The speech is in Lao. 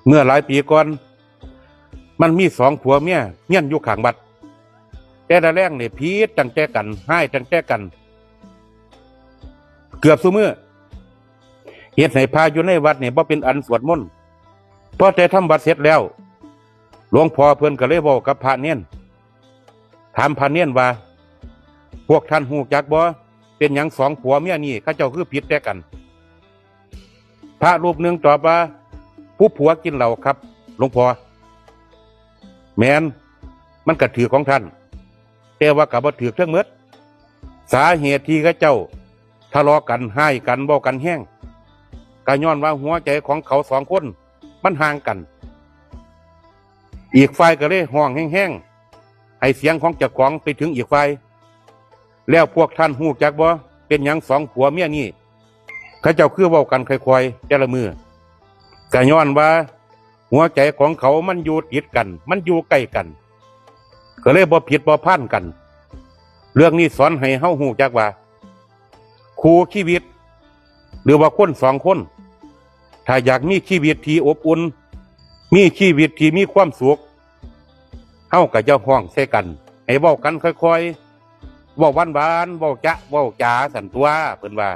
ເມື່ອຫຼາຍປີກ່ອນ ມັນມີສອງຜົວເມຍຮຽນຢູ່ຂ້າງວັດ. ແຕ່ລະແລງນີ້ຜິດຕັ້ງແຕ່ກັນ, ຮ້າຍຕັ້ງແຕ່ກັນ ເກືອບຊຸມື້, ເຮັດໃຫ້ພະຢູ່ໃນວັດນີ້ບໍ່ເປັນອັນສວດມົນ. ພໍແຕ່ທຳວັດເສັດແລ້ວ, ຫຼວງພໍ່ເພິ່ນກໍເລີຍເວົ້າກັບພະເນນ, ຖາມພະເນນວ່າ, ພວກທ່ານຮູ້ຈັກບໍ່? ເປັນຫຍັງສອງຜົວເມຍນີ້ເຂົາເຈົ້າຄືຜິດແຕ່ກັນ? ພະຮູບໜຶ່ງຕອບວ່າ, ຜູ້ຜົວກິນເຫຼົ້າຄັບ ຫຼວງພໍ່. ແມ່ນ, ມັນກະຖືກຂອງທ່ານ, ແຕ່ວ່າກະບໍ່ຖືກເຖິງໝົດ. ສາເຫດທີ່ເຂົາເຈົ້າທະເລາະກັນ, ຮ້າຍກັນ, ເວົ້າກັນແຮງ, ກະຍ້ອນວ່າຫົວໃຈຂອງເຂົາສອງຄົນມັນຫ່າງກັນ. ອີກຝ່າຍກະເລີຍຮ້ອງແຮງໆ ໃຫ້ສຽງຂອງເຈົ້າຂອງໄປເຖິງອີກຝ່າຍ. ແລ້ວພວກທ່ານຮູ້ຈັກບໍ່? ເປັນຫຍັງສອງຜົວເມຍນີ້ ເຂົາເຈົ້າຄືເວົ້າກັນຄ່ອຍໆແຕ່ລະມື້? ກະຍ້ອນວ່າຫົວໃຈຂອງເຂົາມັນຢູ່ຕິດກັນ, ມັນຢູ່ໃກ້ກັນ, ກໍເລີຍບໍ່ຜິດບໍ່ພານກັນ. ເລື່ອງນີ້ສອນໃຫ້ເຮົາຮູ້ຈັກວ່າ ຄູ່ຊີວິດ ຫຼືວ່າຄົນສອງຄົນ ຖ້າຢາກມີຊີວິດທີ່ອົບອຸ່ນ, ມີຊີວິດທີ່ມີຄວາມສຸກ, ເຮົາກໍຢ່າຮ້ອງໃສ່ກັນ, ໃຫ້ເວົ້າກັນຄ່ອຍໆ, ເວົ້າຫວານໆ, ເວົ້າຈະເວົ້າຈາຊັ້ນຕົວະ, ເພິ່ນວ່າ.